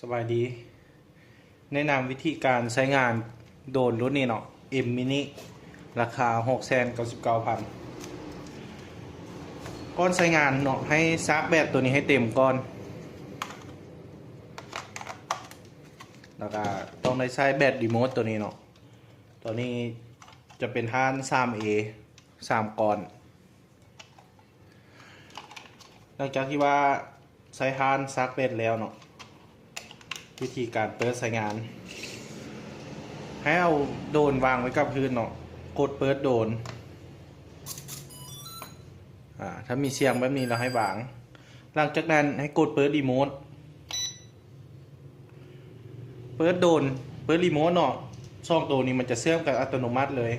ສະບາຍດີ. ແນະນຳວິທີການໃຊ້ງານໂດຣນລຸ້ນນີ້ເນາະ ເອັມມິນິ ລາຄາຫົກແສນເກົ້າສິບເກົ້າພັນ. ກ່ອນໃຊ້ງານເນາະ ໃຫ້ຊາກແບັດໂຕນີ້ໃຫ້ເຕັມກ່ອນ ແລ້ວກະຕ້ອງໄດ້ໃຊ້ແບັດຣີໂມດໂຕນີ້ເນາະ. ໂຕນີ້ຈະເປັນຖ່ານສາມເອ ສາມກ້ອນ. ຫຼັງຈາກທີ່ວ່າໃສ່ຖ່ານຊາກແບັດແລ້ວເນາະ ວິທີການເປີດໃຊ້ງານ ໃຫ້ເອົາໂດຣນວາງໄວ້ກັບພື້ນເນາະ ກົດເປີດໂດຣນ ອາ ຖ້າມີສຽງແບບນີ້ແລ້ວໃຫ້ວາງ. ຫຼັງຈາກນັ້ນໃຫ້ກົດເປີດຣີໂມດ ເປີດໂດຣນ ເປີດຣີໂມດເນາະ ສອງໂຕນີ້ມັນຈະເຊື່ອມກັນອັດຕະໂນມັດເລີຍ.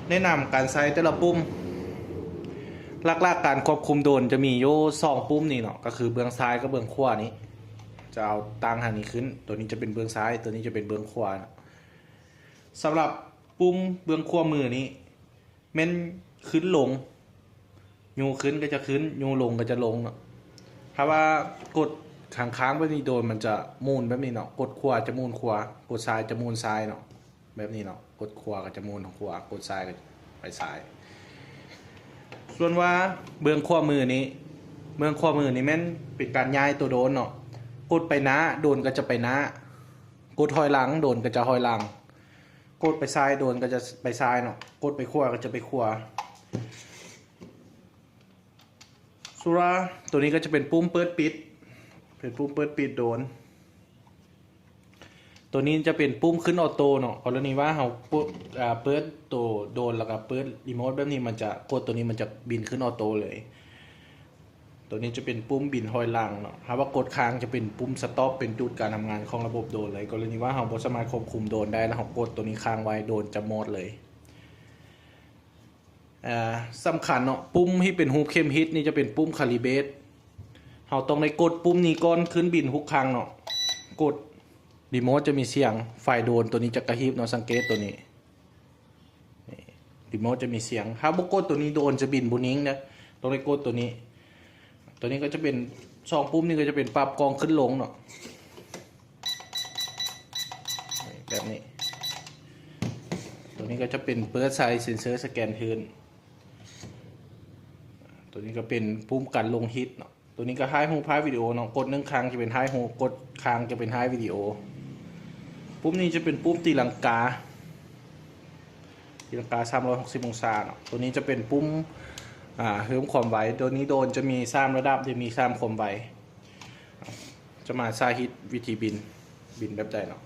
ແນະນຳການໃຊ້ແຕ່ລະປຸ່ມ. ຫຼັກໆການຄວບຄຸມໂດຣນຈະມີຢູ່ສອງປຸ່ມນີ້ເນາະ ກໍຄືເບື້ອງຊ້າຍກັບເບື້ອງຂວານີ້ ຈະເອົາຕັ້ງທາງນີ້ຂຶ້ນ ໂຕນີ້ຈະເປັນເບື້ອງຊ້າຍ ໂຕນີ້ຈະເປັນເບື້ອງຂວາ. ສຳລັບປຸ່ມເບື້ອງຂວາມືນີ້ ແມ່ນຂຶ້ນລົງ ຍູ້ຂຶ້ນກໍຈະຂຶ້ນ ຍູ້ລົງກໍຈະລົງເນາະ. ຖ້າວ່າກົດຄ້າງໆແບບນີ້ ໂດຣນມັນຈະໝູນແບບນີ້ເນາະ ກົດຂວາຈະໝູນຂວາ ກົດຊ້າຍຈະໝູນຊ້າຍເນາະ ແບບນີ້ເນາະ ກົດຂວາກໍຈະໝູນທາງຂວາ ກົດຊ້າຍກໍໄປຊ້າຍ. ສ່ວນວ່າເບື້ອງຂວາມືນີ້ ເບື້ອງຂວາມືນີ້ແມ່ນເປັນການຍ້າຍໂຕໂດຣນເນາະ ກົດໄປໜ້າ ໂດຣນກໍຈະໄປໜ້າ ກົດຖອຍຫຼັງ ໂດຣນກໍຈະຖອຍຫຼັງ ກົດໄປຊ້າຍ ໂດຣນກໍຈະໄປຊ້າຍເນາະ ກົດໄປຂວາກໍຈະໄປຂວາ. ສ່ວນໂຕນີ້ກໍຈະເປັນປຸ່ມເປີດປິດ ເປັນປຸ່ມເປີດປິດໂດຣນ. ໂຕນີ້ຈະເປັນປຸ່ມຂຶ້ນອອໂຕ້ເນາະ ກໍລະນີວ່າເຮົາເປີດ ອາ ເປີດໂຕໂດຣນ ແລ້ວກໍເປີດຣີໂມດແບບນີ້ ມັນຈະ ກົດໂຕນີ້ມັນຈະບິນຂຶ້ນອອໂຕ້ເລີຍ. ໂຕນີ້ຈະເປັນປຸ່ມບິນຖອຍຫຼັງເນາະ ຖ້າວ່າກົດຄ້າງຈະເປັນປຸ່ມສະຕັອບ ເປັນຢຸດການທຳງານຂອງລະບົບໂດຣນເລີຍ. ກໍລະນີວ່າເຮົາບໍ່ສາມາດຄວບຄຸມໂດຣນໄດ້ ແລ້ວເຮົາກົດໂຕນີ້ຄ້າງໄວ້ ໂດຣນຈະມອດເລີຍ. ອາ ສຳຄັນເນາະ ປຸ່ມທີ່ເປັນຮູບເຂັມທິດນີ້ຈະເປັນປຸ່ມຄາລີເບດ ເຮົາຕ້ອງໄດ້ກົດປຸ່ມນີ້ກ່ອນຂຶ້ນບິນທຸກຄັ້ງເນາະ. ກົດ ຣີໂມດຈະມີສຽງ ໄຟໂດຣນໂຕນີ້ຈະກະຮິບເນາະ ສັງເກດໂຕນີ້ ນີ້ ຣີໂມດຈະມີສຽງ ຖ້າບໍ່ກົດໂຕນີ້ໂດຣນຈະບິນບໍ່ນິ່ງເດ້ ຕ້ອງໄດ້ກົດໂຕນີ້. ໂຕນີ້ກໍຈະເປັນ ສອງປຸ່ມນີ້ກໍຈະເປັນປັບກ້ອງຂຶ້ນລົງເນາະ ນີ້ ແບບນີ້. ໂຕນີ້ກໍຈະເປັນເປີດໃສ່ເຊັນເຊີສະແກນຄື້ນ ໂຕນີ້ກໍເປັນປຸ່ມກັນລົງຮີດເນາະ. ໂຕນີ້ກໍຖ່າຍຮູບ ຖ່າຍວິດີໂອເນາະ ກົດໜຶ່ງຄັ້ງຈະເປັນຖ່າຍຮູບ ກົດຄ້າງຈະເປັນຖ່າຍວິດີໂອ. ປຸ່ມນີ້ຈະເປັນປຸ່ມຕີລັງກາ ຕີລັງກາສາມຮ້ອຍຫົກສິບອົງສາເນາະ. ໂຕນີ້ຈະເປັນປຸ່ມ ອາ ເພີ່ມຄວາມໄວ ໂຕນີ້ໂດຣນຈະມີສາມລະດັບ ຈະມີສາມຄວາມໄວ. ຈະມາສາທິດວິທີບິນ ບິນແບບໃດເນາະ.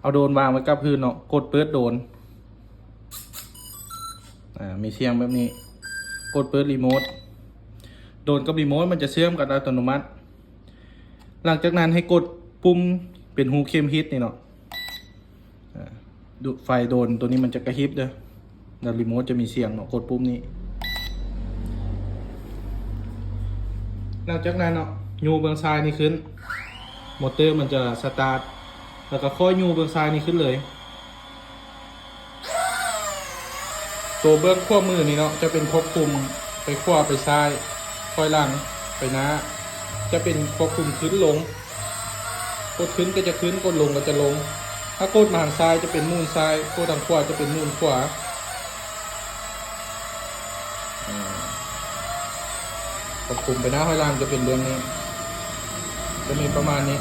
ເອົາໂດຣນວາງໄວ້ກັບພື້ນເນາະ ກົດເປີດໂດຣນ ອາ ມີສຽງແບບນີ້ ກົດເປີດຣີໂມດ ໂດຣນກັບຣີໂມດມັນຈະເຊື່ອມກັນອັດຕະໂນມັດ. ຫຼັງຈາກນັ້ນໃຫ້ກົດປຸ່ມເປັນຮູບເຂັມທິດນີ້ເນາະ ອາ ດູດໄຟໂດຣນໂຕນີ້ມັນຈະກະຮິບເດີ ແລ້ວຣີໂມດຈະມີສຽງເນາະ ກົດປຸ່ມນີ້. ຫຼັງຈາກນັ້ນເນາະ ຍູ້ເບື້ອງຊ້າຍນີ້ຂຶ້ນ ມໍເຕີມັນຈະສະຕາດ ແລ້ວກໍຄ່ອຍຍູ້ເບື້ອງຊ້າຍນີ້ຂຶ້ນເລີຍ. ໂຕເບື້ອງຂວາມືນີ້ເນາະ ຈະເປັນຄວບຄຸມໄປຂວາໄປຊ້າຍ ຖອຍຫຼັງໄປໜ້າ ຈະເປັນຄວບຄຸມຂຶ້ນລົງ ກົດຂຶ້ນກໍຈະຂຶ້ນ ກົດລົງກໍຈະລົງ. ຖ້າກົດມາທາງຊ້າຍຈະເປັນໝູນຊ້າຍ ກົດທາງຂວາຈະເປັນໝູນຂວາ. ອາ ຄວບຄຸມໄປໜ້າຖອຍຫຼັງຈະເປັນເບື້ອງນີ້ ຈະມີປະມານນີ້.